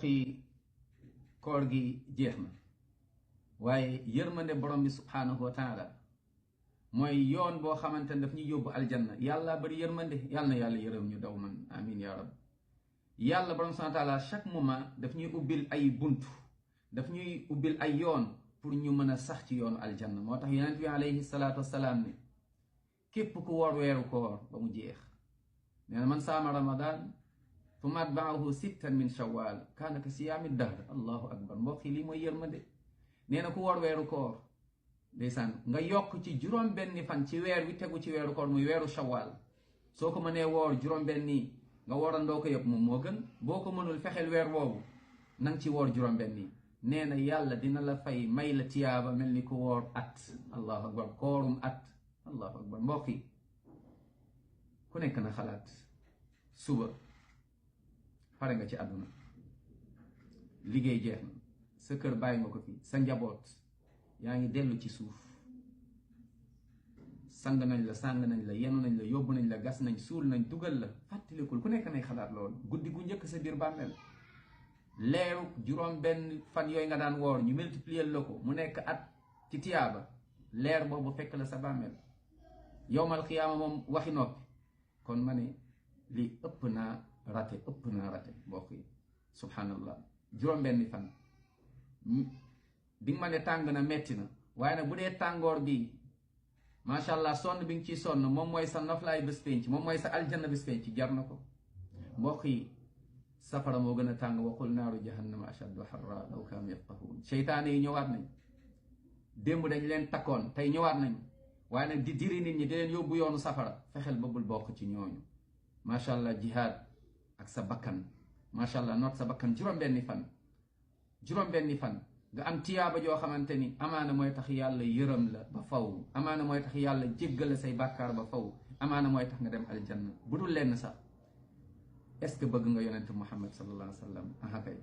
xi koor gi jeex na waaye yërmande borom bi subhaanahu wa taala mooy yoon boo xamante ne daf ñuy yóbbu aljanna yàlla bari yërmande yàlla na yàlla yërëm ñu daw man amin ya rab yàlla borom subhaanahu wa taala chaque moment daf ñuy ubbil ay buntu daf ñuy ubbil ay yoon pour ñu mën a sax ci yoonu aljanna moo tax yonent bi alayhi salaatu wassalaam ne képp ku woor weeru koor ba mu jeex nee na man saama ramadan thumma atba'ahu sittan min shawwal kaana ka siyaami dahr allahu akbar mbokk yi lii mooy yërmande nee na ku woor weeru koor ndeysaan nga yokk ci juróom-benni fan ci weer wi tegu ci weeru koor muy weeru shawwal soo ko mënee woor juróom-benni nga woorandoo ko yëpp moom moo gën boo ko mënul fexeel weer boobu nang ci woor juróom-benni nee na yàlla dina la fay may la tiyaaba mel ni ku woor at allahu akbar koorum at allahu akbar mbokk yi ku nekk na xalaat suba pare nga ci àdduna liggéey jeex na sa kër bàyyi nga ko fi sa njaboot yaa ngi dellu ci suuf sang nañ la sàng nañ la yenu nañ la yóbbu nañ la gas nañ suul nañ dugal la fàttalikul ku nekk nay xalaat loolu guddi gu njëkk sa biir bàmmeel leeru juróom benn fan yooyu nga daan woor ñu multiplier la ko mu nekk at ci tiyaaba leer boobu fekk la sa bàmmeel yowmal xiyaama moom waxi noppi kon ma ne lii ëpp naa rate mbokk yi subhanallah juróom benni fan di nga ma ne tàng na metti na waaye nag bu dee tàngoor bi macha allah sonn bi nga ciy sonn moom mooy sa noflaay bés penc moom mooy sa aljanna bés penc jar na ko mbokk yi safara moo gën a tàng waqul naaru jahannama ashaddu harra law kaanu yafqahuun seytaane yi ñëwaat nañ démb dañ leen takkoon tey ñëwaat nañ waaye nag di diri nit ñi di leen yóbbu yoonu safara fexeel ba bul bokk ci ñooñu macha allah jihaad ak sa bakkan macha allah noot sa bakkan juróom-benni fan nga am tiyaaba joo xamante ni amaana mooy tax yàlla yërëm la ba faw amaana mooy tax yàlla jéggal la say bàkkaar ba faw amaana mooy tax nga dem aljanna bu dul lenn sax est-ce que bëgg nga yonent Muhammad sallallahu alayhi wa sallam aha kay